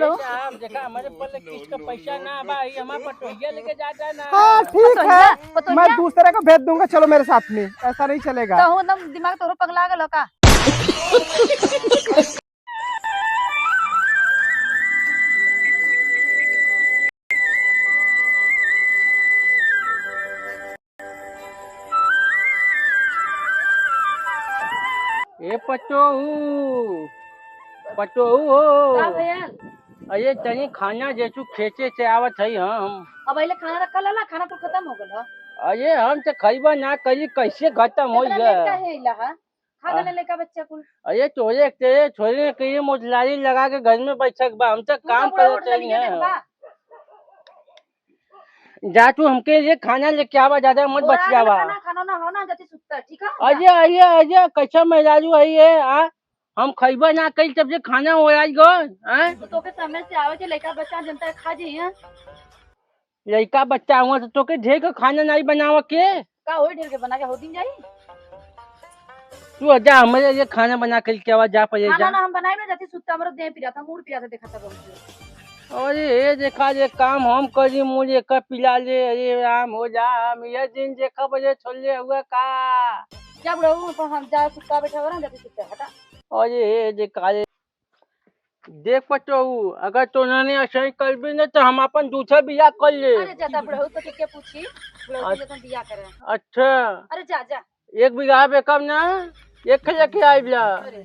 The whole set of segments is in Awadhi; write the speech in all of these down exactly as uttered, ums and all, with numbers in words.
साहब, देखा, हमारे पल्ले किस्त का पैसा ना बा, ये हमार पटोहिया लेके जाता ना। हाँ, ठीक है, पटोहिया, पटोहिया। मैं दूसरे को भेज दूंगा, चलो मेरे साथ में, ऐसा नहीं चलेगा। तो हम एकदम दिमाग तोरो पगला गेलो का? ए पटोहू, पटोहू हो। का भयल? अरे तनी खाना दे, तू खेते से आवत हई हम। अब अइले खाना रखल रहला, खाना तो खतम हो गल ह। अरे हम तो खइबा ना करी, कैसे खतम हो इतना गया? लेट काहे अइला ह? खा आ, गले लइका बच्चा कुल। अरे तोरे के छोरे के ये मोटलारी लगा के घर में बैठक बा, हम तो तू काम तो बुढ़ा करत मोटलारी रही के हैं। देखबा। जा तू हमके लिए खाना लेके आवा, ज्यादा मत और आगे बतियावा। खाना, खाना ना हो ना, जाती सुत्ता, ठीक है? अरे, अरे, अरे, कैसा मेहरारू है ये, आ? हम खइबा ना कइल तब से खाना हो आई गो, हैं? तो तोके समय से आवे के लइका बच्चा जनता खा जाइए। लइका बच्चा हुआ तो तोके ढेर के खाना नहीं बनावा के? का होई ढेर के बना के हो दिन जाई? तू जा, हमरे लिए खाना बना के लेके आवा, जा पहले खाना जा। ना हम बनाई ना, जाती सुत्ता, हमरो देह पिरात, मूड़ पिरात देखा था बहुत। अरे, ए देखा, ये काम हम करी, मुझे एकर पिला ले, अरे राम हो राम, ये दिन देखा बजे छोड़ले हुआ का? जा बुढ़ऊ, अपन हम जा सुत्ता बैठा हो रहा, जाती सुत्ता, हटा। अरे, ए देखा, ये देख पटोहू, अगर तोहने ऐसा ही करबी ना, तो हम अपन दूसरा बियाह कर ले। अरे, जाता बुढ़ऊ, तो के, के पूछी? बुढ़ऊ, अ-, तुम अपन बियाह करे। अच्छा। अरे, जा, जा। एक बीघा बेकब ना, एक लेके आइब जा। अरे,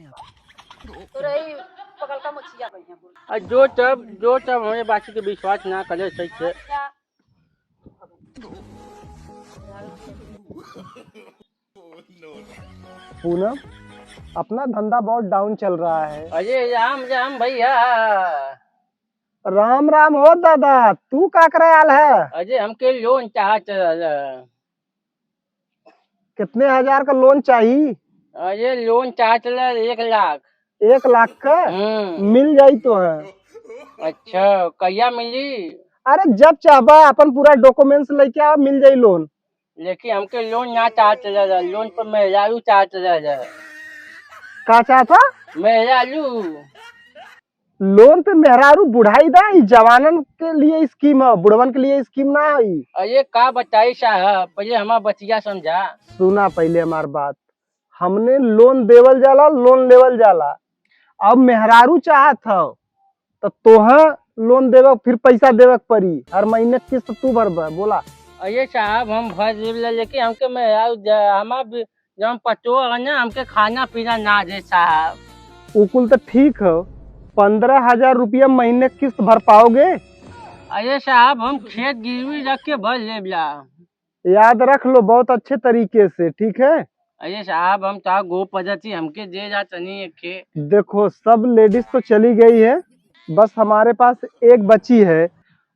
तोरा ई पकल का मछिया कहीं है, बोल। आ जो तब, जो तब हमें बात के विश्वास ना करे, सही से। जा। पूनम, अपना धंधा बहुत down चल रहा है। अरे राम राम भैया। राम राम हो दादा, तू का करे आल है? अरे हमके loan चाहत रहल। कितने हजार का loan चाही? अरे loan चाहत रहल एक लाख। एक लाख का? हम्म। मिल जाई तो है। अच्छा, कहिया मिली? अरे जब चाहबा, अपन पूरा documents लेके आ, मिल जाई loan। लेकिन हमके loan ना चाहत रहल, loan पर मेहरारू चाहत रहल। का चाहता? मेहरारू। Loan पे मेहरारू बुढ़ाई दा, ई जवानन के लिए scheme है, बुढ़वन के लिए scheme ना है ई। अरे का बताई साहब, पहले हमार बतिया समझा। सुना पहले हमार बात, हमने loan देवल जाला, loan लेवल जाला। अब मेहरारू चाहत हौ, त तोह loan देवे, फिर पैसा देवे के पड़ी, हर महीने किस्त तू भरबे। बोला। अरे साहब, हम भर लेब ला, लेकिन हमके मेहरारू दे, हमार भी, जौन पटोह है ना, हमके खाना पीना ना दे साहब। उ कुल त ठीक हौ, पन्द्रह हजार रुपया महीने किस्त भर पाओगे? अरे साहब, हम खेत गिरवी रख के भर लेब ला। याद रख लो बहुत अच्छे तरीके से, ठीक है? अरे साहब, हम तो गो पद्धति हमके दे जा तनी एक के। देखो, सब ladies तो चली गई है, बस हमारे पास एक बची है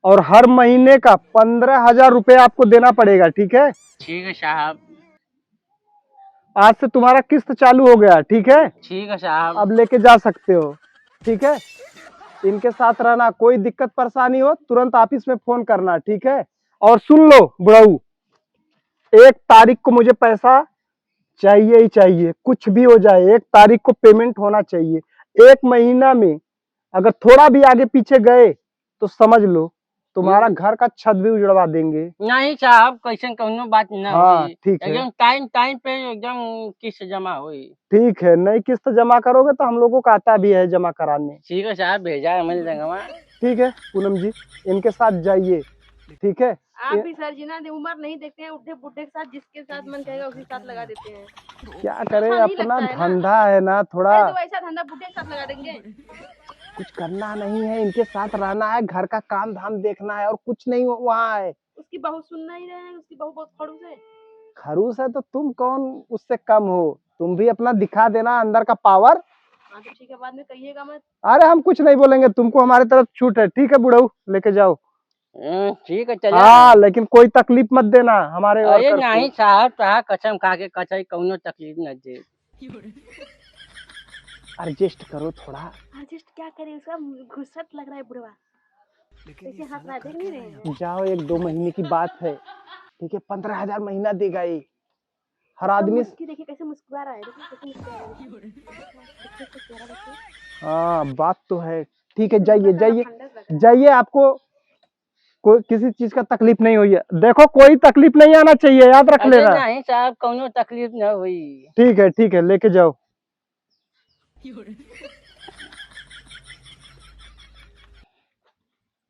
और हर महीने का पन्द्रह हजार रुपये आपको देना पड़ेगा, ठीक है? ठीक है साहब। आज से तुम्हारा किस्त चालू हो गया, ठीक है? ठीक है साहब। अब लेके जा सकते हो, ठीक है? इनके साथ रहना, कोई दिक्कत परेशानी हो, तुरंत office में phone करना, ठीक है? और सुन लो बुढ़ऊ, एक तारीख को मुझे पैसा चाहिए ही चाहिए, कुछ भी हो जाए, एक तारीख को payment होना चाहिए। एक महीना में अगर थोड़ा भी आगे पीछे गए तो समझ लो तुम्हारा हम्म। घर का छत भी उजड़वा देंगे। नहीं साहब, कैसन कौनो बात ना हाँ, होई। ठीक है। एकदम time, time पे एकदम किस्त जमा होई। ठीक है, नई किस्त जमा करोगे तो हम लोगों का आता भी है जमा कराने। ठीक है साहब, भेजा है हमारे जंगवा। ठीक है पूनम जी, इनके साथ जाइए, ठीक है? आप ये भी सर जी ना, उम्र नहीं देखते हैं, उठे बुड्ढे के साथ, जिसके साथ मन कहेगा उसी के साथ लगा देते हैं। क्या करें, अच्छा नहीं अपना लगता है ना? धंधा है ना थोड़ा। अरे तो ऐसा धंधा बुड्ढे के साथ लगा देंगे। कुछ करना नहीं है, इनके साथ रहना है, घर का काम धाम देखना है और कुछ नहीं वहाँ है। उसकी बहू सुन नहीं रहे हैं, उसकी बहू बहुत खड़ूस है। खड़ूस है तो तुम कौन उससे कम हो? तुम भी अपना दिखा देना अंदर का power। हाँ तो ठीक है, बाद में कहिएगा मत। अरे हम कुछ नहीं बोलेंगे, तुमको हमारे तरफ छूट है, ठीक है बुढ़ऊ, लेके जाओ। हम्म, ठीक है, चला। हाँ, लेकिन कोई तकलीफ मत देना हमारे अरे worker को। नहीं साहब, तोहार कसम खा के कतई कौनो तकलीफ न दे। Adjust करो थोड़ा। Adjust क्या करे, उसका गुस्सा लग रहा है बुढ़वा। कैसे हंस रहा है, देख नहीं रहे हैं? जाओ, एक दो महीने की बात है, ठीक है, पन्द्रह हजार महीना देगा ये। हर आदमी मुस्की देखिए, कैसे मुस्कुरा रहा है, देखिए कैसे मुस्कुरा रहा है। हाँ, बात तो है। ठीक है, जाइए, जाइए, जाइए, आपको कोई किसी चीज का तकलीफ नहीं हुई है। देखो, कोई तकलीफ नहीं आना चाहिए, याद रख लेना। नहीं साहब, कौनो तकलीफ ना हुई। ठीक है, ठीक है, लेके जाओ।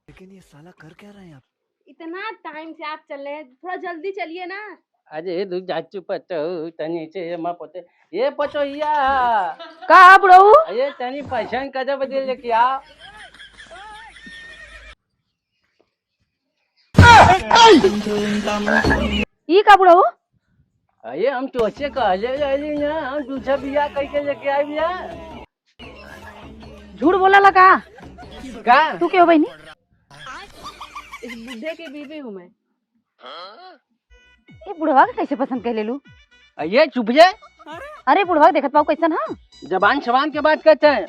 लेकिन ये साला कर क्या रहे हैं आप? इतना टाइम से आप चल रहे हैं, थोड़ा जल्दी चलिए ना। अरे रुक जा, चुप तो, तनी से ये माँ पोते, ये पतोहिया। का बुढ़ऊ? अरे तनी पसंद कर दे, बदल लेके आ। ई का बुढ़ऊ? अरे हम तोसे कहले रहली ना, हम दूसरा बियाह कइके लेके आई बिया। झूठ बोला ला का? का? तू के हो बहिनी? इस बूढ़े की बीवी हूँ मैं। ये बुढ़वा के कैसे पसंद कर लेलू? अरे चुप जे। अरे बुढ़वा के देखत पाऊ कैसन हा? जबान सबान के बात करते हैं।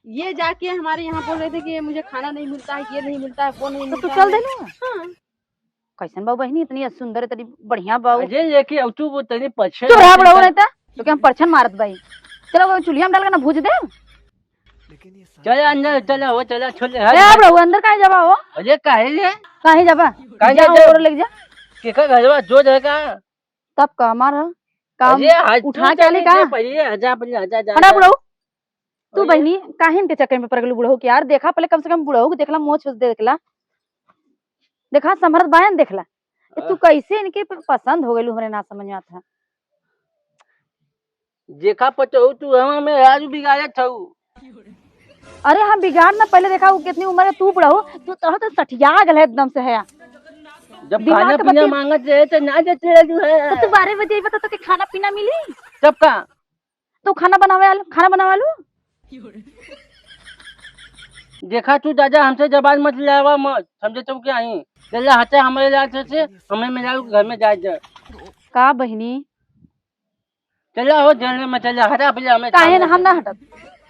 ये जाके हमारे यहाँ बोल रहे थे कि ये मुझे खाना नहीं मिलता है, ये नहीं मिलता है, वो नहीं तो तू मिलता चल है। देलू? हाँ। कैसन बाऊ बहिनी, इतनी सुंदर, इतनी बढ़िया बाऊ। अरे लेके अब तू वो तेरे पछे चुप रहा बुढ़ऊ, नहीं तो तो क्या हम परछन मारत बाई। चलो वो चूल्हिया में डाल के ना भूज दे। चल अंदर, चल हो, चल छोड़ दे। ए बुढ़ऊ, अंदर काहे जाबा हो? अरे काहे ले? काहे जाबा? काहे जा जाबा? और ले जा। केका घरवा जो जाएगा? तब का हमार ह? काम अरे, हट उठा तू के आले चले का? जा, पहिले हटा, पहिले हटा, जा, हटा जा। बुढ़ऊ। तू अरे। बहिनी, काहे इनके चक्कर में पड़ गलू बुढ़ऊ के यार? देखा पहले, कम से कम बुढ़ऊ के देखला, मोछ उछ देखला, देखा समरत बायन देखला। ए, तू आह। कैसे इनके प-, पसंद हो गइलू, हमरे ना समझ में आता है। देखा पतोहू, तू हमें आज बिगाड़त हऊ। अरे हम बिगाड़ ना, पहले देखा वो कितनी उम्र है, तू बुढ़ऊ, तू तरह तो सठिया गल है एकदम से है। जब दिमाग खाना के पीना बत्ती मांगत रहे तो ना देते रहे तू है। तो तू बारह बजे अइबा तो तोके खाना पीना मिली? तब का? तू खाना बनावे आलू, खाना बनावे आलू? देखा तू दादा, हमसे जबान मत लड़ावा मत, समझे तू क्या ही? चला हटे हमारे लाल से, से हमें मिला घर में जाए दे। का बहिनी? चला हो जल्दी में चला, हटा पहले हमें काहे ना, हम ना हटब।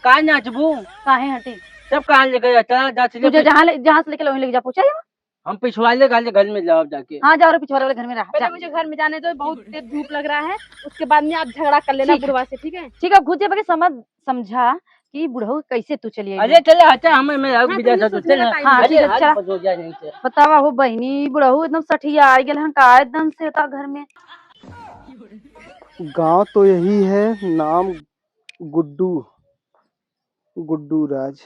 काहे ना हटबू? काहे हटी? सब कहाँ लेके जा, चला जा, चला तुझे पहले। जहाँ ले, जहाँ से लेके लो, वहीं लेके जा, पूछा जावा। हम पिछवाले गाले घर में जाओ जाके। हाँ, जाओ रे, पिछवाले वाले घर में रहा, पहले जा। मुझे घर में जाने दो, बहुत तेज धूप लग रहा है, उसके बाद में आप झगड़ा कर लेना ठीक है। बुढ़वा से, ठीक है? ठीक है, खुद ये बके समझ, समझा कि बुढ़ऊ कैसे तू चली आई अरे है। चले हटा, हमें, मैं आउट हाँ, भी जा तो ये सकता हूँ, सोचने चले। का टाइम हाँ, है। चले, अरे, चला। आज बजो जा नहीं से। बतावा हो बहिनी, बुढ़ऊ एकदम सठिया आ गेल हन, का एकदम से उता घर में। गांव तो यही है, नाम गुड्डू, गुड्डू राज।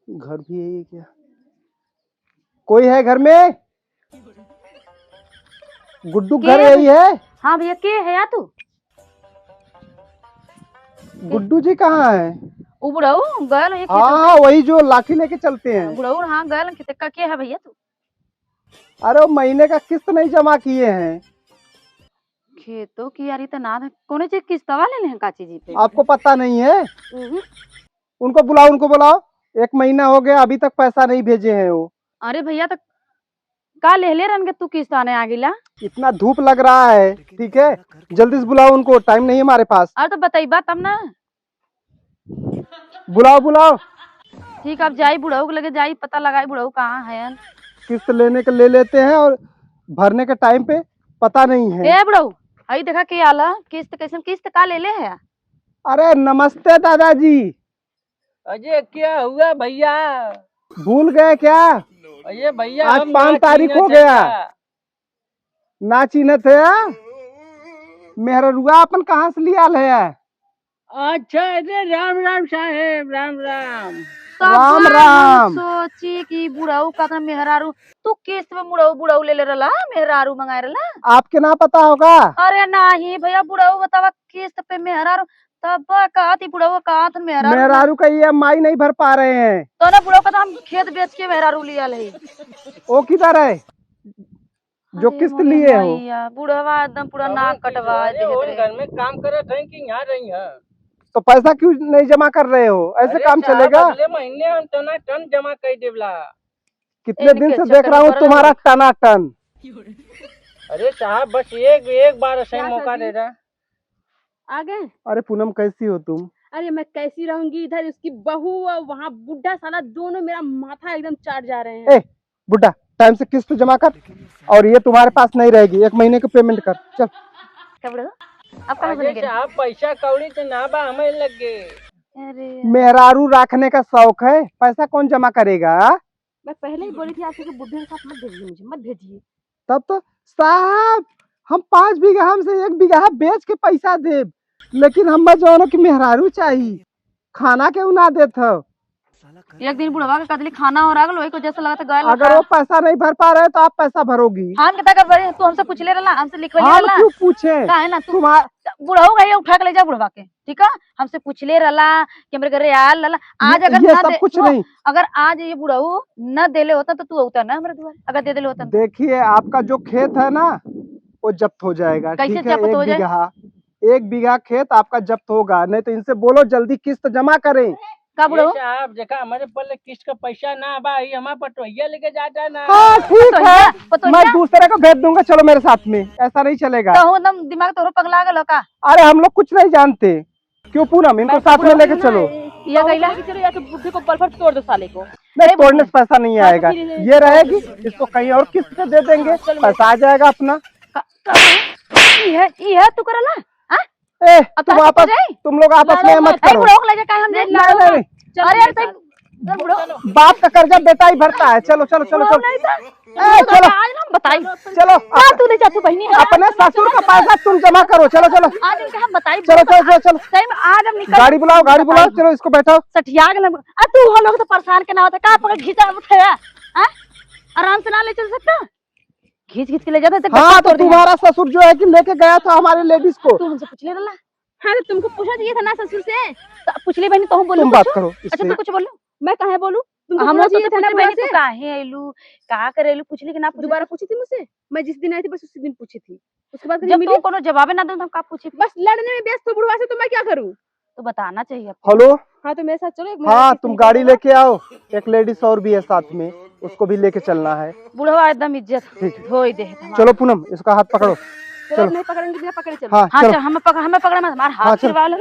घर भी यही है क्या? कोई है घर में? गुड्डू के घर है यही भैया? है? हाँ भैया, के है या तू? गुड्डू जी कहाँ है? उ बुढ़ऊ गयल है खेत हाँ, में। वही जो लाठी लेके चलते हैं। बुढ़ऊ, हाँ, गयल है खेत का। के है भैया तू? अरे, वो महीने का किस्त नहीं जमा किए हैं। खेतों की यारी तो ना है। कौन चीज किस्तवा ले लें काची जी पे? आपको पता नहीं है? उहुं। उनको बुलाओ, उनको बुलाओ। एक महीना हो गया, अभी तक पैसा नहीं भेजे हैं वो। अरे भैया, तो का लेहले रहन के तू किस्त आने आ गिला? इतना धूप लग रहा है, ठीक है, जल्दी से बुलाओ उनको, टाइम नहीं है हमारे पास। अरे तो बतइबा तब ना। बुलाओ, बुलाओ। ठीक, अब जाई बुढ़ऊ के लगे, जाई पता लगाई बुढ़ऊ कहाँ है। किस्त लेने के ले लेते हैं और भरने के टाइम पे पता नहीं है। ए बुढ़ऊ, हई देखा के आला, किस्त कैसन, किस्त का ले ले है? अरे नमस्ते दादाजी। अरे क्या हुआ भैया? भूल गए क्या? अरे भैया, आज हम पाँच ना तारीख हो चिन्हत गया। है। ना चिन्हत है? मेहररुआ अपन कहाँ से लियाल है? अच्छा, अरे राम राम साहेब, राम राम। तब राम हम राम। सोची कि बुढ़ऊ का मेहरारू, तू किस्त में बुढ़ऊ, बुढ़ऊ ले ले रहला, मेहरारू मंगाए रहला। आपके ना पता होगा? अरे नाही भैया, बुढ़ऊ बतावा किस्त पे मेहरारू, तब कहत ही बुढ़ऊ कहत मेहरारू। मेहरारू का ईएमआई नहीं भर पा रहे हैं। तो ना बुढ़ऊ का तो हम खेत बेच के मेहरारू लियाल है। वो किधर है? जो अरे किस्त मोरे लिए हो। मैया, बुढ़वा एकदम पूरा अरे नाक कटवा दे रहे। घर में काम करत हैं कि यहाँ रही हैं? तो पैसा क्यों नहीं जमा कर रहे हो? ऐसे अरे काम साहब, चलेगा? अगले महीने हम टनाटन जमा कर देवला। कितने दिन से देख रहा हूँ तुम्हारा टनाटन। अरे साहब, बस एक, एक बार ऐसे ही मौका दे दे। आ गए? अरे पूनम, कैसी हो तुम? अरे मैं कैसी रहूंगी, इधर उसकी बहू और वहाँ बुढ़ा साला, दोनों मेरा माथा एकदम चाट जा रहे हैं। ए, बुड्ढा, टाइम से किस्त जमा कर, और ये तुम्हारे पास नहीं रहेगी, एक महीने की पेमेंट कर। चल। कब रहो? अब कहाँ अरे बन गए? साहब, पैसा कौड़ी तो ना बा हमें लगे। अरे यार। मेहरारू रखने का शौक है, पैसा कौन जमा करेगा? मैं पहले ही बोली थी आपसे कि बुढ़े के साथ मत भेजिए, मुझे मत भेजिए। तब तो साहब, हम पाँच बीघा में से एक बीघा बेच के पैसा देब, लेकिन हमें जौन कि मेहरारू चाही, खाना केहू ना देत हो। एक दिन बुढ़वा के कदली खाना हो रहा, वही को जैसे लगता गया अगर वो पैसा नहीं भर पा रहे तो आप पैसा भरोगी। हम के तक भरे, तू हमसे पूछले रहला, हमसे लिखवले हम रहला। क्यों पूछे? काहे ना तू तुम्हार- बुढ़ऊ गई उठा के ले जा बुढ़वा के, ठीक है? हमसे पूछले रहला कि हमरे घरे आल रहला। आज ये, अगर ये ना सब दे, कुछ सुनो, नहीं। अगर आज ये बुढ़ऊ न देले होता तो तू होता ना हमरे दुआरे, अगर दे देले होता तो। देखिए, आपका जो खेत है ना, वो जब्त हो जाएगा, कैसे ठीक है? जब्त एक हो जाए? बीघा, एक बीघा खेत आपका जब्त होगा, नहीं तो इनसे बोलो जल्दी किस्त जमा करें। का ए बुढ़ऊ? साहब, देखा, हमारे पल्ले किस्त का पैसा ना बा, ये हमार पटोहिया लेके जाता ना। हाँ, ठीक पतोहिया, है, पतोहिया? मैं दूसरे को भेज दूंगा, चलो मेरे साथ में, ऐसा नहीं चलेगा। तो एकदम दिमाग तोरो पगला गलो का? अरे, हम लोग कुछ नहीं जानते। क्यों पूनम, इनको मैं साथ में बुढ़ऊ लेके चलो। या कहला? चलो, या तो बुढ़े को बल्फर तोड़ दो साले को। नहीं, ए, तोड़ने से पैसा नहीं हाँ, तो आएगा, फिर ये रहेगी, इसको कहीं और किस्त पे दे देंगे, हाँ, चलो, पैसा आ जाएगा अपना। का, का, ये, ये तू करला? हाँ? ए, अब तुम तो आपस, जाए? तुम लोग आपस में लड़ो मत मत। ए, करो। बुढ़ऊ को ले जा, काहे हम नहीं, ले नहीं, नहीं, नहीं। चलो, अरे, मेरे साथ। चल, बुढ़ऊ। चलो। बाप का कर्जा बेटा ही भरता है। चलो, चलो, चलो, बुढ़ऊ चलो। नहीं था। ए, चलो। आज ना हम बताई। चलो, चल, तू ले जा, तू बहिनी है। अपने ससुर का पैसा तुम जमा करो। चलो, चलो। आज इनके हम बताई, चलो, चलो, चलो, चलो। सही में आज हम निकल गाड़ी बुलाओ, गाड़ी बुलाओ, बताई। चलो, इसको बैठाओ। सठिया गए हम। आ, तू हम लोग तो परेशान के ना होता, का पकड़ खींचा उठाया? हाँ? आराम से ना ले चल सकता? खींच खींच के ले जाता, तो हाँ, गट्टा तो तोड़ दिया। तुम्हारा ससुर जो है कि लेके गया था हमारे लेडीज को। तू हमसे पूछ ले रहला। हाँ, तो तुमको पूछना चाहिए था ना ससुर से। तो पूछ ले बहनी, तो हम बोलू तुम बात कुछ? करो अच्छा, इससे। तू कुछ बोलू? मैं काहे बोलू? तुमको हम पूछना लोग तो चाहिए था ना पूछे बुढ़वा बहनी, तू से। काहे अइलू, का करे अइलू, पूछ ले कि ना पूछ ले? दोबारा पूछी थी मुझसे? मैं जिस दिन आई थी, बस उसी दिन पूछी थी। उसके बाद कभी जब मिली? तू कोनो जवाबे ना दे, तो हम का पूछे? बस लड़ने में व्यस्त हो बुढ़वा से, तो मैं क्या करूँ? तो बताना चाहिए आपको। हेलो। हाँ, तो मेरे साथ चलो, एक हाँ, मेरा तुम किसी गाड़ी को लेके आओ, एक लेडीज और भी है साथ में, उसको भी लेके चलना है। बुढ़वा एकदम इज्जत ठीक है। धोई दे हमार। चलो पूनम, इसका हाथ पकड़ो। चलो, चलो। नहीं पकड़ेंगे, बिना पकड़े चलो। हाँ, हाँ, चलो। चल, हमें पकड़, हमें पकड़े मत, हमार हाथ हाँ, चलो। छिलवा लो।